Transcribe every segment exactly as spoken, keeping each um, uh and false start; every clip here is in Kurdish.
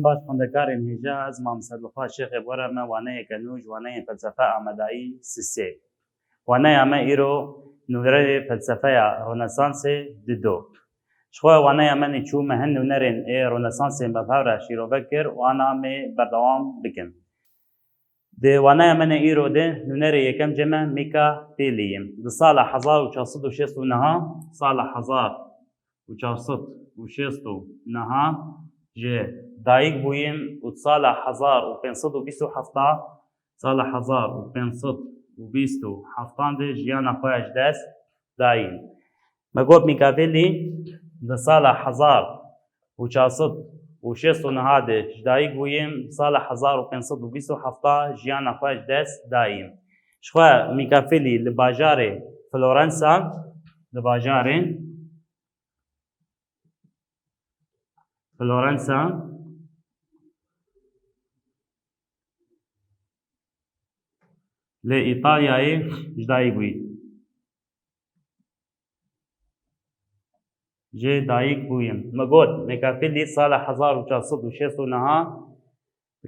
Baş xwendekarên hêja, ez Mam Sedulxwa Şêxê bi we re me waneyeke nû ji waneyên felsefe amadayî sisê. Waneya me îro nûnerê felsefeya Ronesansê dido. Ji xwe waneya me nîçû me hin nûnerên ê Ronesansê me bi hev re şîrove kir û ana mê berdewam bikin. Di waneya me ne îro de nûnerê yekem cê me Mîkafîlî ye. Di sala hezar û çar sed û şêst û neh, sala hezar û çar sed û şêst û neh ji dayik bûyî û di sala hezar û pênc sed û bîst û heft, sala hezar û pênc sed û bîst û heft de jiyana xwe ji dest dayî. Me got Mîkafîlî di sala hezar û çar sed û şêst û neh de ji dayik bûyî, sala hezar û pênc sed û bîst û heft jiyana xwe ji dest dayî. Ji xwe Mîkafîlî li bajarê Florensa, li bajarê Florensa li Îtalyayê ji dayik bûyî. Jê dayik bûyî. Me got, Mîkafîlî sala hezar û çar sed û şêst û neh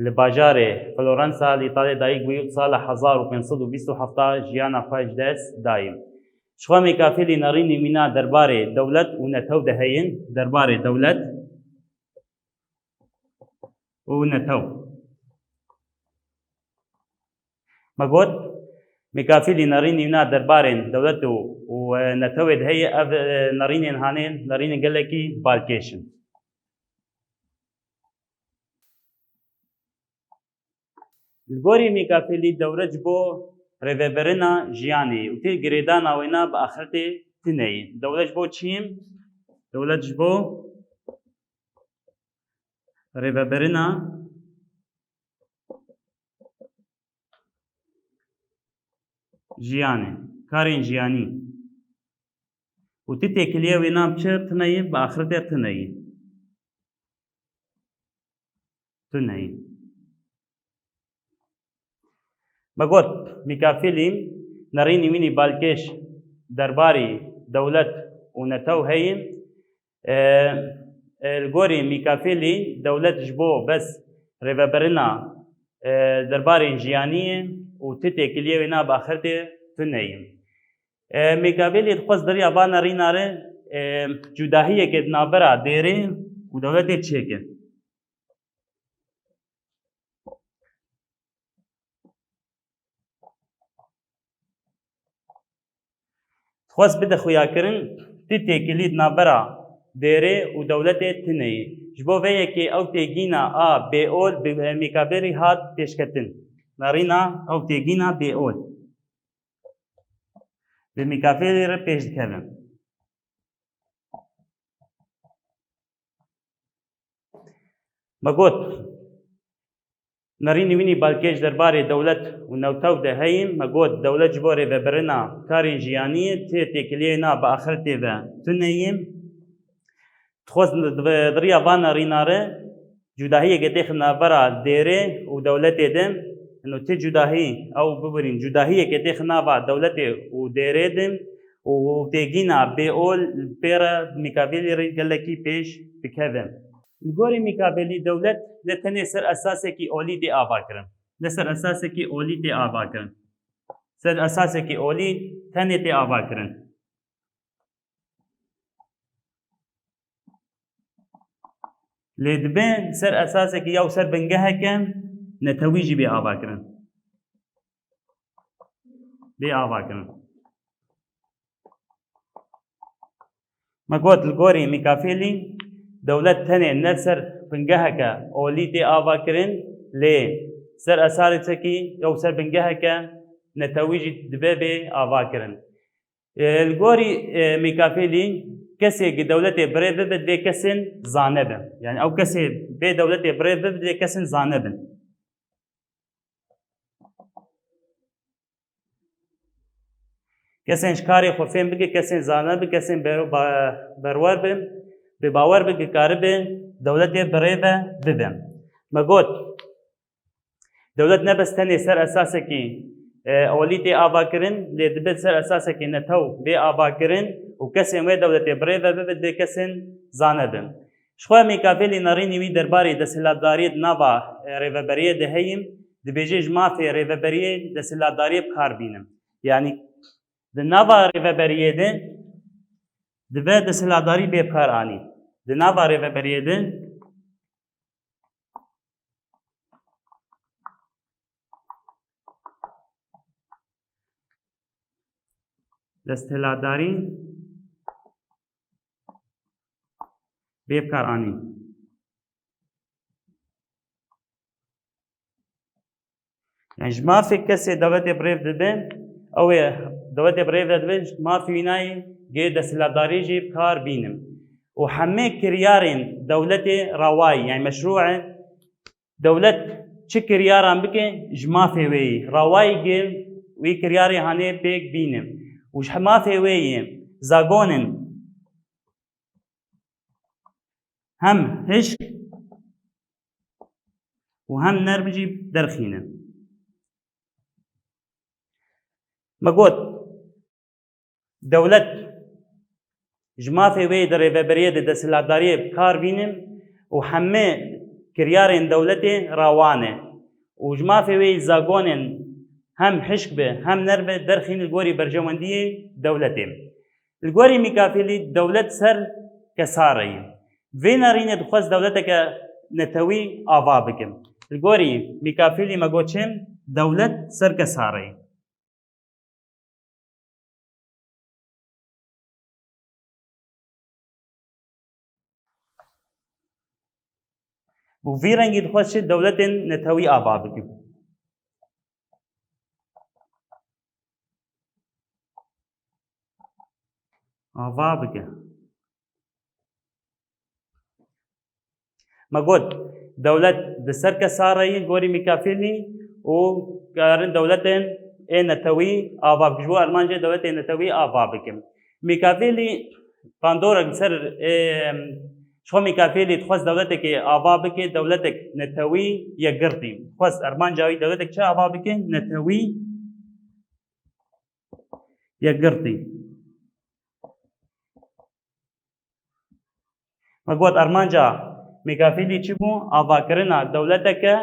li bajarê Florensa li Îtalyayê dayik bûyî û sala hezar û pênc sed û bîst û heft jiyana xwe ji dest dayî. Ji xwe Mîkafîlî nerînî wîna derbarê dewlet û netew de heye, derbarê dewlet û netew. Me got, Mîkafîlî nerînî wîna derbarên dewlet û, û, e, netewê de heye, ev, e, nerînên hanê, nerînên gelekî balkêş in. Li gorî Mîkafîlî dewlet ji bo rêvebirina jiyanê û tê girêdana wêna bi axretê tune ye. Dewlet ji bo çi ye? Dewlet ji bo rêvebirina jiyanê, karên jiyanî. Û ti têkiliyê wê nam çi tune ye, bi axirete tune ye. Tune ye. Me got, Mîkafîlî nerînî wînî balkêş derbarî dewlet û netew heye. E, e, li gorî Mîkafîlî dewlet ji bo bes rêvebirina, e, derbarên jiyanî ye û ti têkiliyê wê na bi axirtê tune ye. E, Mîkafîlî dixwest di riya va nerîna re, e, cudahiyeke di navbera dêrê û dewletê çêke. Dixwest bide xuyakirin, ti têkilî di navbera dêrê û dewletê tune ye. Ji bo vê yekê ew têgîna a bêol bi Mîkafîlî hat pêşketin. Nerîna ew têgîna bêol bi Mîkafîlî re pêş dikeve. Me got, nerînî wînî balkêş derbarê dewlet û netew de heye. Me got, dewlet ji bo rêvebirina karên jiyanî yê, tê têkiliyê na bi axirtê ve tune ye. Dixwest di, di, di riya van nerîna re cudahiyeke têxin navbera dêrê û dewletê de. Ino ti cudahî, ew bibirîn, cudahiyeke têxin nava dewletê û dêrê de û têgîna bêol pê re Mîkafîlî re gelekî pêş dikeve. Li gorî Mîkafîlî dewlet ne tenê ser esasekî olî tê avakirin. Ne ser esasekî olî tê avakirin. Ser esasekî olî tenê tê avakirin. Lê dibe ser esasekî ya û ser bingeheke netewî jî bê avakirin. Bê avakirin. Me got li gorî Mîkafîlî dewlet tenê ne ser bingeheke olî tê avakirin, lê ser esasekî ya û ser bingeheke netewî jî dibe bê avakirin. E, li gorî, e, Mîkafîlî kesê gi dewletê birêve be, divê kesên zane be. Yani ew kesê bê dewletê birêve be, divê kesên zane bin. Kesên ji karê xwe fêm bike, kesên zane bin, kesên ber-, ba-, berwer bin, bi bawer bin, ki karibe dewletê birêve bibe. Me got, dewlet ne bes tenê ser esasekî, e, olî tê avakirin, lê dibe ser esasekî netew bê avakirin û kesên wê dewletê birêve bibe, divê kesên zane bin. Ji xwe Mîkafêlî nerînî wî derbarê desthilatdariyê di nava, e, rêveberiyê de heyî, dibêje ji mafê rêveberiyê desthilatdariyê bi kar bînim. Yanî di nava rêveberiyê de dibe desthilatdarî bê bi kar anî. Di nava rêveberiyê de desthilatdarî bê bi kar anî. Yani ji mafê kesê dewletê bi rêv dibe, ew ê dewletê bi rêv de dibe, ji mafê wî nayê gê desthilatdarî jî bi kar bînim. Û hemê kiryarên dewletê rawayî, yani meşrû e, dewlet çi kiryaran bike, ji mafê wê yî. Rawayî gê wî kiryarê hanê pêk bîne. Û ji mafê wê yê zagonên hem hişk û hem nerm jî derxîne. Me got, dewlet ji mafê wê di rêveberiyê de desthilatdariyê bi kar bîne û hemê kiryarên dewletê rawane û ji mafê wê zagonên hem hişk be hem nerm be derxîne li gorî berjewendiyê dewletê. Li gorî Mîkafîlî dewlet ser kesare ye. Vê nerînê dixwest dewleteke netewî ava bike. Li gorî Mîkafîlî me got çi? Dewlet ser kesare ye. Û vî rengî dixwest çi dewletên netewî ava bike. Ava bike. Me got, dewlet di ser kesare yî gorî Mîkafîlî û karin dewletên ê netewî ava bike. Ji bo armancê dewletê netewî ava bike. Mîkafîlî bandorek li ser, ê, ji xwe Mîkafîlî dixwest dewletekê ava bike, dewletek netewî yekgirtî. Dixwest armanca wî dewletek çi ava bike? Netewî yekgirtî. Me got armanca Mîkafîlî çi bû? Avakirina dewleteke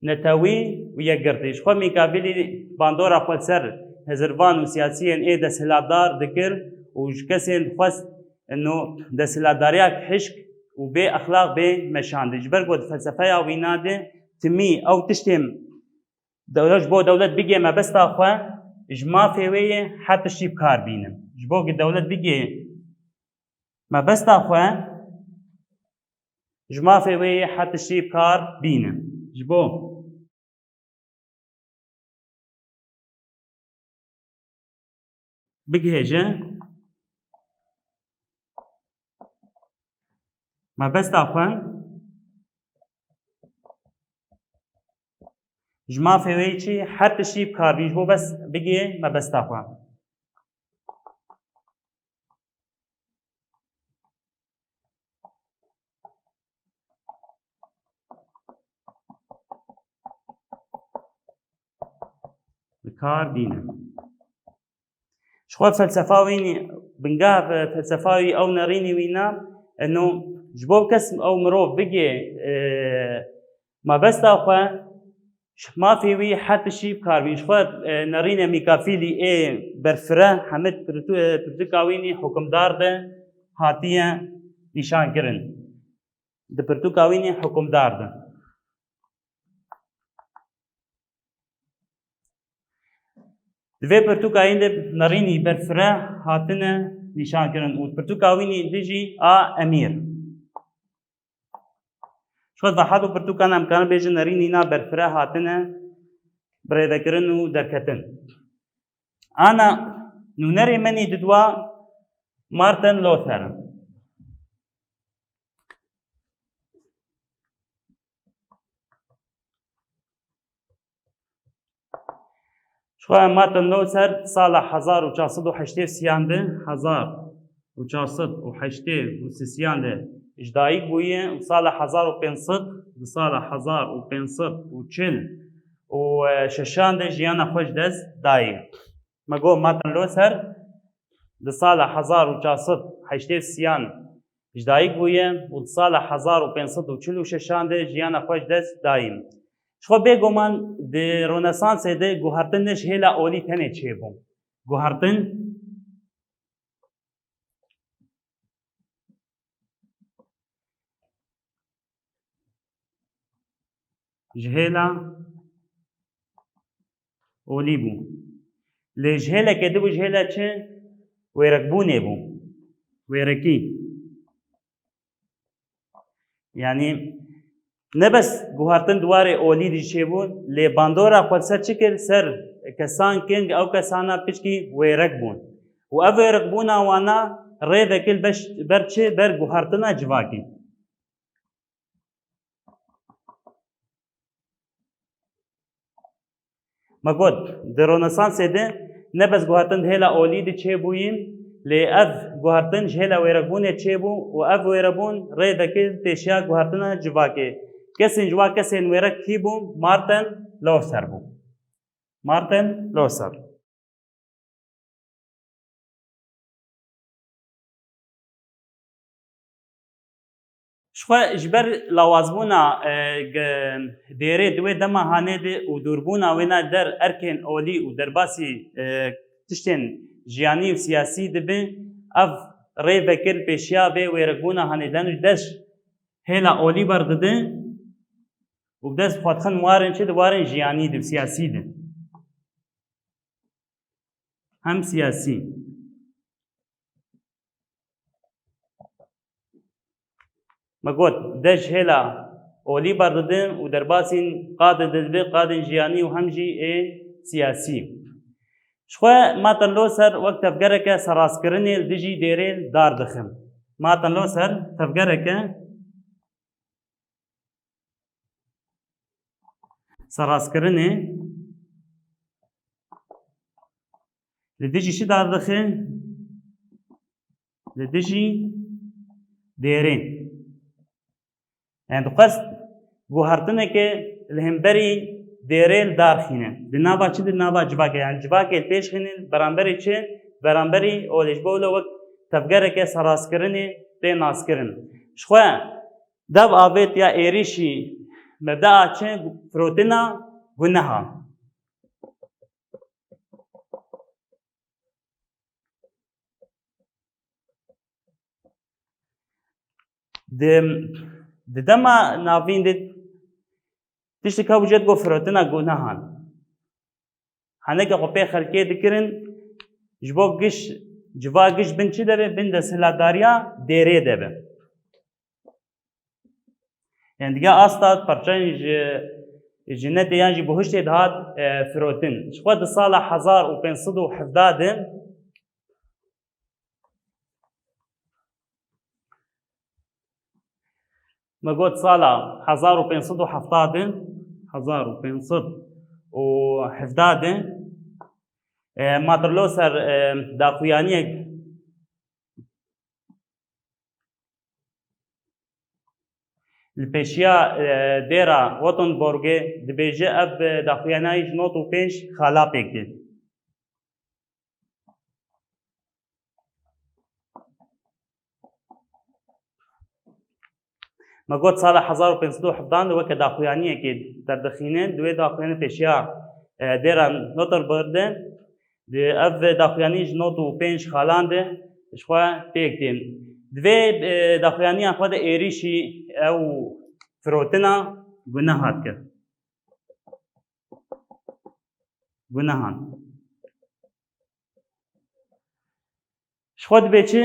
netewî û yekgirtî. Ji xwe Mîkafîlî bandora xwe ser hizirvan û siyasiyên ê desthilatdar dikir û ji kesên dixwest ino desthilatdariya hişk û bê exlaq bê meşandin. Ji ber ku di felsefeya wîna de timî ew tiştên dewlet, ji bo dewlet bigê mebesta xwe, ji mafê wê yê her tiştî bi kar bînin. Ji bo ku dewlet bigê mebesta xwe, ji mafê wê yê her tiştî bi kar bînin. Ji bo bigihêje mebesta xwe, ji mafê wê çi her tiştî bi kar bî, ji bo bes bigihê mebesta xwe. Bi kar bîne. Ji xwe felsefa wî nî, bingeha fe-, felsefa wî ew nerînî wî na, eno ji bo kes ew mirov bigê, e, mabesta xwe, ji mafê wî her tiştî bi kar bî. Ji xwe, e, nerînê Mîkafîlî ê berfireh hemî pirtû-, e, pirtûka wî nî hukimdar de hatiye nîşankirin. Di pirtûka wî nî hukimdar de. Di vê pirtûka yîn de nerînî berfireh hatine nîşankirin û pirtûka wî nî dijî a emîr. Ji xwe ve hado pirtûkan em karin bêjin nerînî na berfireh hatine birêvekirin û derketin. Ana nûnerê me nî didwa Martin Luther in. Ji xwe Martin Luther sala hezar û çar sed û heştê û sêyan de, hezar û çar sed û heştê û sêyan de ji dayik bûye û sala hezar û pênc sed, di sala hezar û pênc sed û çil û şeşan de jiyana xwe ji dest dayî. Me got Martin Luther di sala hezar û çar sed û heştê û sêyan ji dayik bûye û di sala hezar û pênc sed û çil û şeşan de jiyana xwe ji dest dayî. Ji xwe bêguman di Ronesansê de guhertin ne ji hêla olî tenê çêbû. Guhertin ji hêla olî bû. Lê ji hêlekê dibû, ji hêla çi? Wêrekbûnê bû. Wêrekî. Yanî ne bes guhertin di warê olî de çêbûn, lê bandora xwe ser çi kir? Ser kesan king, ew kesana piçkî wêrek bûn. Û ev wêrekbûna wana rê vekir beş-, ber çi? Ber guhertina civakî. Me got, di Ronesansê de ne bes guhertin di hêla olî de çêbûyîn, lê ev guhertin ji hêla wêrekbûnê çêbû û ev wêrebûn rê vekir pêşiya guhertina civakê. Kesên ji wan kesên wêrek kî bûn? Martin Luther bû. Martin Luther. Ji xwe ji ber lawazbûna, e, ge-, dêrê di wê dema hanê de û dûrbûna wêna der erkên olî û derbasî, e, tiştên jiyanî û siyasî dibe, ev rê vekir pêşiya vê wêrekbûna hanê de ji dest hêla olî berdide û bi dest xwe dixin warên çi? Di warên jiyanî de û siyasî de. Hem siyasî. Me got, de ji hêla olî berdidin û derbasîn qadê de dibe, qadên jiyanî û hem jî ê siyasî. Ji xwe Martin Luther wek tevgereke serrastkirinê li dijî dêrê li dar dixin. Martin Luther tevgereke serrastkirinê li dijî çi dar dixe? Li dijî dêrê. Yani dixwest guhertineke li hemberî dêrê li dar xîne. Di nava çi? Di nava civakê. Yani civakê li pêş xîne, beramberî çi? Beramberî olê. Ji bo wilo wek tevgereke serrastkirinê tê naskirin. Ji xwe dev avêt ya êrîşî mebdea çi? Firotina guneha. Di, di dema navîn de tiştek hebû, jê digot firotina gunehan. Heneke xwe pê xelkê dikirin, ji bo giş, civa giş bin çi de be? Bin desthilatdariya dêrê de be. Yani dige asta parçayên ji, ji cennetê yan jî buhiştê dihat, e, firotin. Ji xwe di sala hezar û pênc sed û hevdeh de, me got sala hezar û pênc sed û hevdeh de, hezar û pênc sed û hevdeh de, e, Martin Luther, e, daxuyaniyek li pêşiya, e, dêra Wittenbergê dibêje, ev, e, daxuyaniyê ji nod û pênc xala pêk tê. Me got sala hezar û pênc sed û hevdeh de weke daxuyaniyekê derdixîne, di wê daxuyanî pêşiya, e, dêra Wittenberg de, di ev daxuyanî ji nod û pênc xalan de ji xwe pêk tên. Di vê, e, daxuyaniya xwe de êrîşî ew firotina guneha dike. Gunehan. Ji xwe dibê çi?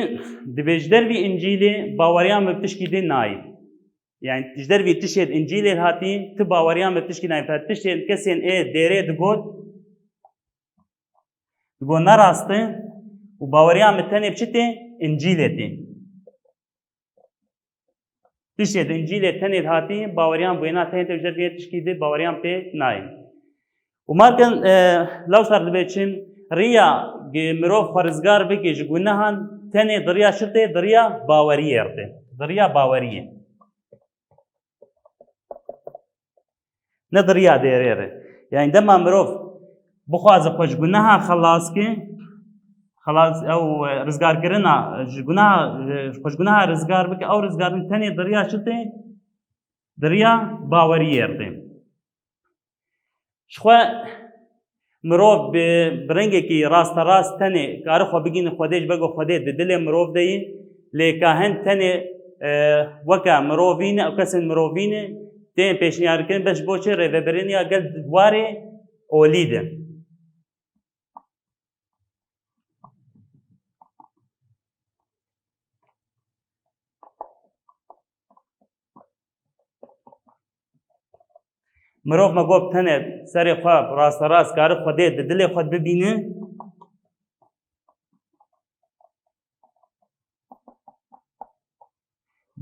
Dibê ji dervî Încîlê baweriya me bi tişkî din nayê. Yani ji dervî tiştê di Încîlê hatî, tu baweriya me bi tişkî nayê. Tiştên kesên ê dêrê digot, digot ne rast e û baweriya me tenê bi çi tê? Încîlê tê. Tiştê di Încîlê tenê hatî, baweriyan bûyena tenê tê ji dervê tişkî di baweriyan pê nayê. Û Martin, e, Luther dibê çi? Riya gi mirov xwe rizgar bike ji gunehan tenê di riya çi tê? Di riya baweriyê tê. Di riya baweriyê. Ne di riya dêrê re. Yani dema mirov bixwaze xwe ji guneha xelas ke, xelas, ew, e, rizgarkirina, ji gunaha, e, xwe ji gunaha rizgar bike, ew rizgarin tenê di riya çi tê? Di riya baweriyê re tê. Ji xwe mirov bi, bi rengekî rasterast tenê kare xwe bigihîne Xwedê, ji ber ku Xwedê di dilê mirov de ye, lê kahin tenê, e, weke mirovî ne, ew kesên mirovî ne, tên pêşniyarkirin, bes ji bo çi? Rêvebiriniya gel di warê olî de. Mirov me got tenê serê xwe rasterast kare Xwedê di dilê xwe bibîne.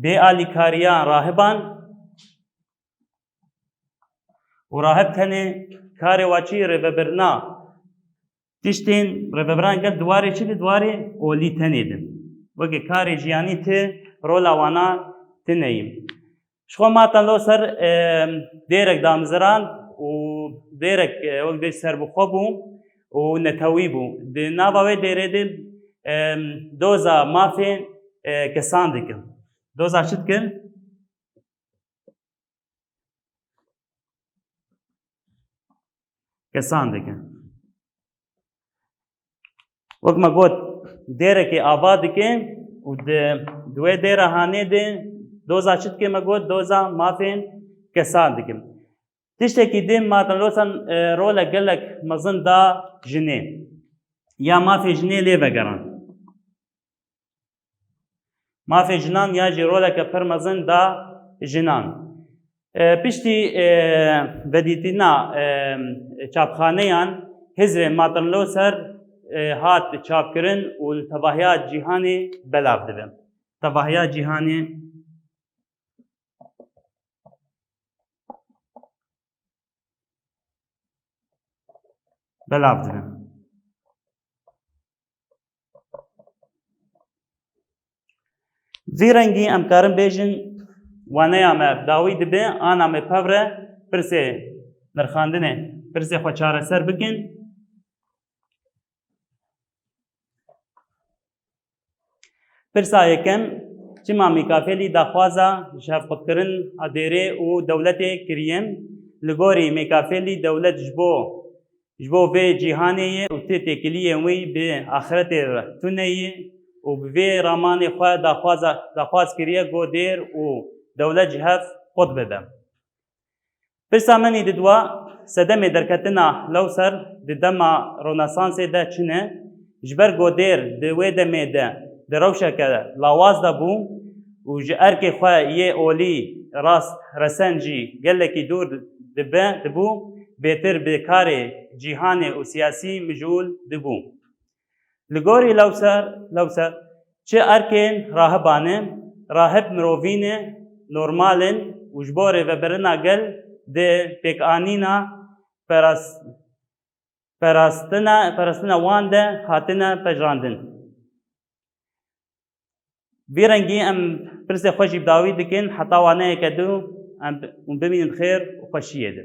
Bê alîkariya rahiban û rahib tenê karê wa çi? Rêvebirina tiştên rêvebiran gel di warê çi de? Di warê olî tenê de. Weke karê jiyanî ti rola wana tune ye. Ji xwe Martin Luther, e, dêrek damizirand û dêrek, e, wek bêj serbixwe bû û netewî bû. Di nava wê dêrê de, e, doza mafê, e, kesan dikin. Doza çi dikin? Kesan dikin. Wek me got, dêrekê ava dikin û di, di wê dêra hanê de doza çi dikin? Me got, doza mafên kesan dikin. Tiştekî din, Martin Luther, e, rolek gelek mezin da jinê. Ya mafê jinê lê vegeran. Mafê jinan ya jî roleke pir mezin da jinan. E, piştî, e, vedîtina, e, çapxaneyan, hizrê Martin Luther, e, hat çapkirin û li tevahiya cîhanê belav dibe. Tevahiya cîhanê belav dibe. Vî rengî em karin bêjin, waneya me dawî dibe, ana me pevre pirsê nirxandinê, pirsê xwe çareser bikin. Pirsa yekem, çima Mîkafêlî daxwaza ji hevqutkirin a dêrê û dewletê kiriye? Li gorî Mîkafêlî dewlet ji bo, ji bo vê cîhanê ye û ti têkiliyên wî bi axretê re tune ye û bi vê ramanê xwe daxwaza, daxwaz kiriye ku dêr û dewlet ji hev qut bibe. Pirsa min î didiwa, sedemê derketina Lewser di dema Ronesansê de çi ne? Ji ber ku dêr di wê demê de di rewşeke lawaz de bû û ji erkê xwe yê olî rast resen jî gelekî dûr dibe, dibû, bêtir bi karê cîhanê û siyasî mijûl dibû. Li gorî Lewser, Lewser, çi erkên rahiban e, rahib mirovî ne, normal in û ji bo rêvebirina gel di pêkanîna peras-, perastina, perastina wan de hatine pejirandin. Vî rengî em pirsê xwe jî bi dawî dikin, heta waneyeke dû em bi-, hûn bimînin xêr û xweşiyê de.